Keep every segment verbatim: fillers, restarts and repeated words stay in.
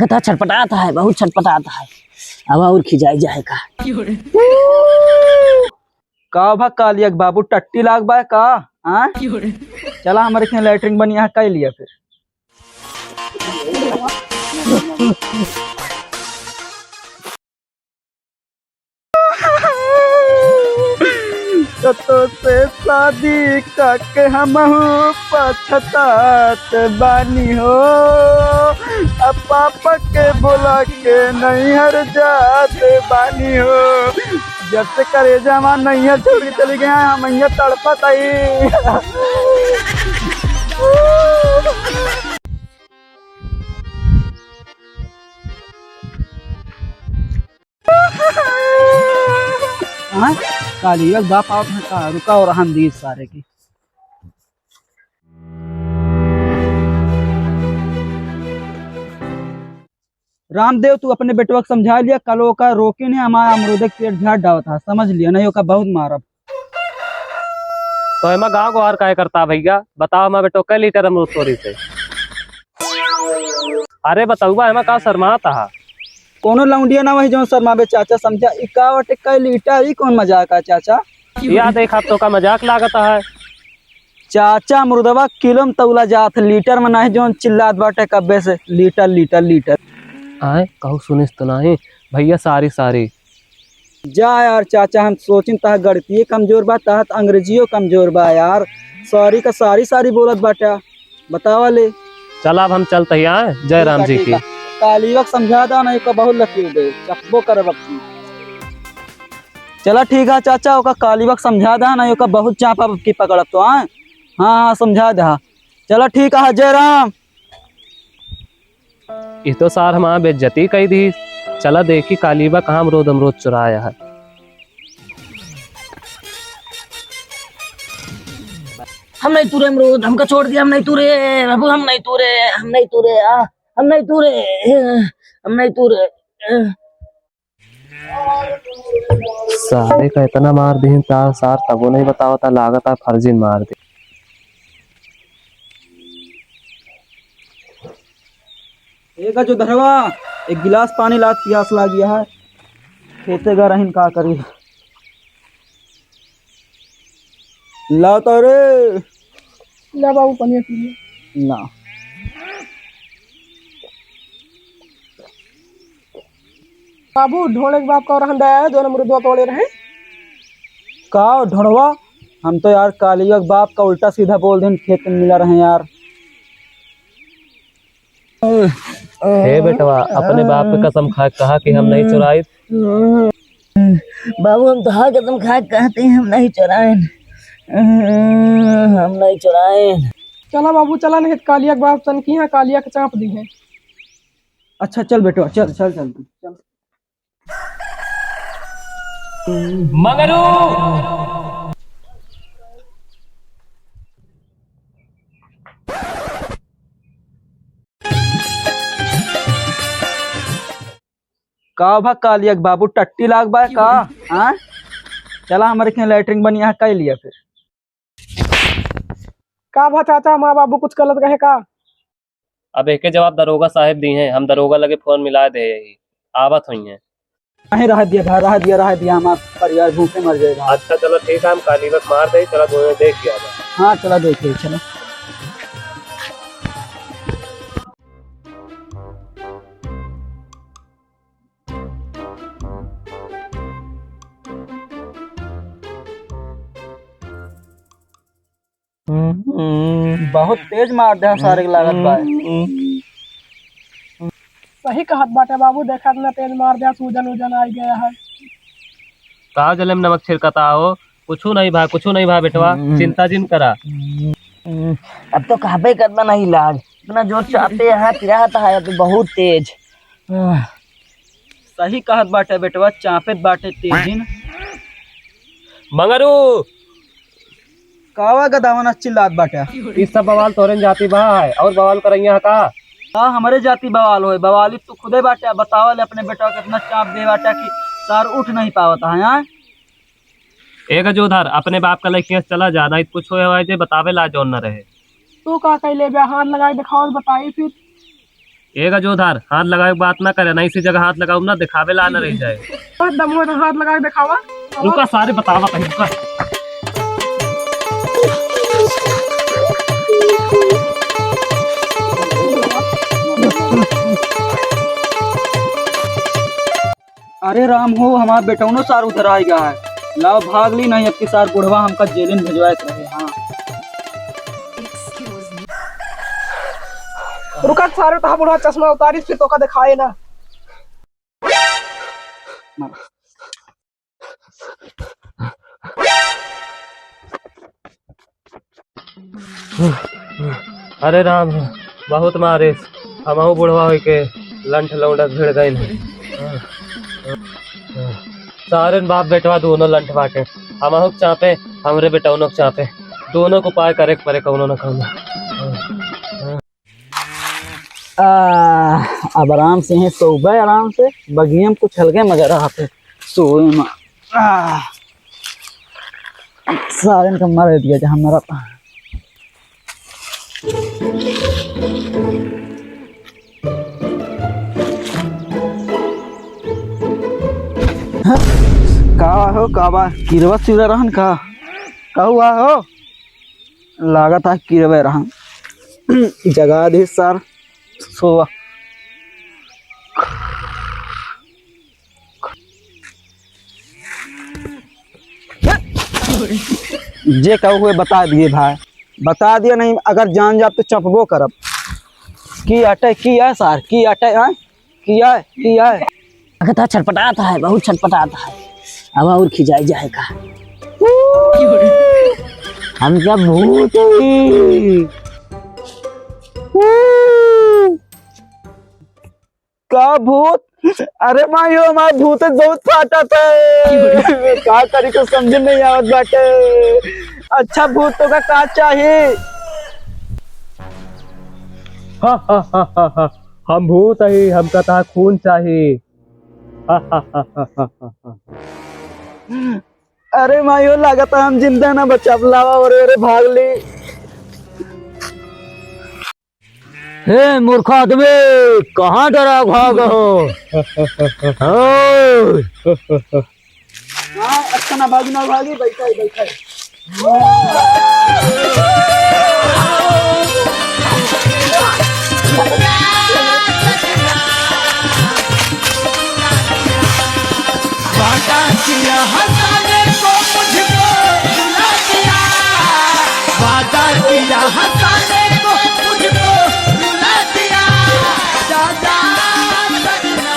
कता छटपटात है, बहुत छटपटात है। अब और खिजाई जाए का। का भा कालिया के बाबू, टट्टी लाग बा का? हाँ? चला, हमरे के लैट्रिन बनिया है, कई लिया फिर। तो तोसे शादी करके हमहू पछतात बानी हो, अब पापा के बोला के नैहर जात बानी हो। जब से करेजा हमार नैहर छोड़ के चली गई, हम यहाँ तड़पत आई। हाँ? कालिया के बाप आवत है का? रुका और हम दी सारे की। रामदेव, तू अपने बेटवा के समझा लिया, कल ओका रोकिन है, हमारा अमरूदे के पेट झाड़ डावत है, समझ लिया, नहीं ओका बहुत मारब। तो एमा गाँव गुहार काहे करता भैया? बताओ, हमार बेटो कै लीटर अमरूद तोरी से? अरे बतउबा, एमा का शर्मात हा? कोनो लौंडिया ना वही जौन शर्मावे चाचा, समझा। ई का बाटे, कै लीटर? ई कौन मजाक है चाचा? या देखा तो का मजाक लागत है। चाचा, अमरूदवा किलो में तौला जात, लीटर में नहीं, जौन चिल्लात बाटे कब्बे से, लीटर, लीटर, लीटर। आए, कहू सुनिस तो नहीं, भैया, सारी, सारी। जा यार चाचा, हम सोचिन तहा गणितिये कमजोर बा, तहा त अंग्रेजियो कमजोर बा यार। सारी का सारी सारी बोलत बाटा, बतावा ले। चला, अब हम चलत ही, आए, जय राम जी की। कालिया के समझा दा ना, एका बहुत लकी हो गए, चपबो करब अब की। चला ठीक है चाचा, ओका कालिया के समझा दा ना, एका बहुत चापब अब की पकड़ब तो, आए। हाँ, हाँ, समझा दा। चला ठीक है, जय राम। ई तो सार हमार बेइज्जती कई दी। चला देखी कालिया कहाँ अमरूद अमरूद चुराया है। हम नहीं तूरे अमरूद, हमका छोड़ दिया, हम नहीं तूरे बाबू, हम नहीं तूरे, हम नहीं तूरे, आ, हम नहीं तूरे, हम नहीं तूरे। सारे का इतना मार दीन ता सार तबो नहीं बतावता, लागता फर्जी मार दे। ए गजोधरवा, एक गिलास पानी ला, पियास लागिया है। खेते गा रहिन, का करी? ला तो रे। ला बाबू, पानी पी ले। ला। बाबू, ढोड़े के बाप का रहन दया है, जौन अमरूदवा तोड़े रहे। का ढोड़वा? हम तो यार कालिया के बाप का उल्टा सीधा बोल देन, खेत में मिला रहे यार। हे बेटवा, अपने बाप के कसम खा के कहा कि हम नहीं चुराई। बाबू, हम तोहार कसम खा के कहते हैं, हम नहीं चुराएन, हम नहीं चुराएन। चला बाबू, चला, नहीं तो कालिया के बाप तन की यहाँ कालिया के चाप दी है। अच्छा, चल बेटवा, चल, चल, चल, चल। मंगरू। का भा कालिया के बाबू, टट्टी लाग बा का? हाँ? चला, हमरे के लैट्रिन बनिया है, कई लिया फिर। का भा चाचा, हमार बाबू कुछ गलत कहे का? अब एके जवाब दरोगा साहेब दी हैं, हम दरोगा लगे फोन मिला दे, आवत हुई हैं। नहीं, रह दिया भाई, रह दिया, रह दिया, हमार परिवार भूखे मर जाएगा। अच्छा चलो ठीक है, हम काली बस मार दे, चलो दोनों देख के आ जाओ। हाँ, चलो देखिए, चलो। बहुत तेज मार दे सारे के लागत बा। सही कहत बाटे बाबू, देखा इतना तेज मार दे, सूजन उजन आ गया है। का जले में नमक छिड़कता हो? कुछू नहीं भा, कुछू नहीं भा बेटवा, चिंता जिन करा। अब तो कहबे करना नहीं लाग, इतना जोर चापे है, पिरात है अब बहुत तेज। सही कहत बाटे बेटवा, चापत बाटे तेजिन। मंगरू! कावा गदावना चिल्लात बाटे? ई सब बवाल तोरे जाति बा है, और बवाल करैया है का? का हमरे जाति बवाल होए? बवाली तू खुदे बाटे, बतावा ले अपने बेटवा कितना चाप दे बाटे कि सार उठ नहीं पावत है, हाँ? ए गजोधर, अपने बाप का लइकिया से चला, ज्यादा ही कुछ होए होए जे बतावे ला जौन न रहे। तू का कैले बे? हाथ लगाई दिखाओ, बताई फिर। ए गजोधर, हाथ लगावे के बात ना करे, नहीं से जगह हाथ लगाऊ ना, दिखावे ला ना रह जाए। दम हो तो हाथ लगा के दिखावा। रुका, सारे बतावा कहीं, रुका। अरे राम हो, हमार बेटौनो सार उधर आइ गा है। लाओ भाग ली, नहीं अब की सार बुढ़वा हमका जेलिन भेजवाए के रहे। हाँ। रुका सारे, तहा बुढ़वा चश्मा उतारी, फिर तोका दिखाए ना। अरे राम, बहुत मारे, हमहू बुढ़वा होई के लंठ लौंडा भिड़ गइन है। सारे बाप बेटवा दोनों लंठ बाटे, हमहू के चापे, हमरे बेटौनो के चापे, दोनों को उपाय करे के परे कौनो न कौनो। आ, अब आराम से हैं, सोबे आराम से, बगिया में कुछ अलगे मजा रहत है, सोए में। आ, सारन का मर दिया जहाँ मरत। का हो, का बा? किरवा सिरवा रहन का? का हुआ हो? लागत है किरवे रहन। जगा दे सार, सोवा। जे कहू हुए बता दिए भाई, बता दिए, नहीं अगर जान जाब तो चपबो करब। की अटे, की है सार, की अटे, हाँ? की है, की है? अगता छटपटात है, बहुत छटपटात है। अब और खिजाई जाए का? हम क्या भूत ही? का भूत? अरे माई हो, हमार भूत बहुत फाटत है। का करी, कुछ समझ नहीं आवत बाटे। अच्छा भूत, तोका का चाही? हा, हा, हा, हा, हा। हम भूत हई, हमका तहार खून चाही। हा, हा, हा, हा, हा, हा। अरे माई हो, लागत है हम जिंदा ना बचब। लावा, ओरे, ओरे, भाग ली। हे मूर्ख आदमी, कहाँ डरा भाग हो? ओए! हाँ, अच्छा ना भागी, ना भागी, बैठा ही, बैठा ही। वादा किया हंसाने को मुझको रुला दिया, वादा किया हंसाने को मुझको रुला दिया, जा, जा, सजना,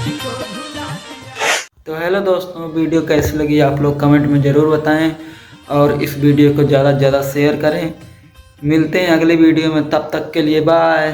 मुझको रुला दिया। तो हेलो दोस्तों, वीडियो कैसी लगी आप लोग कमेंट में ज़रूर बताएं और इस वीडियो को ज़्यादा से ज़्यादा शेयर करें। मिलते हैं अगले वीडियो में, तब तक के लिए बाय।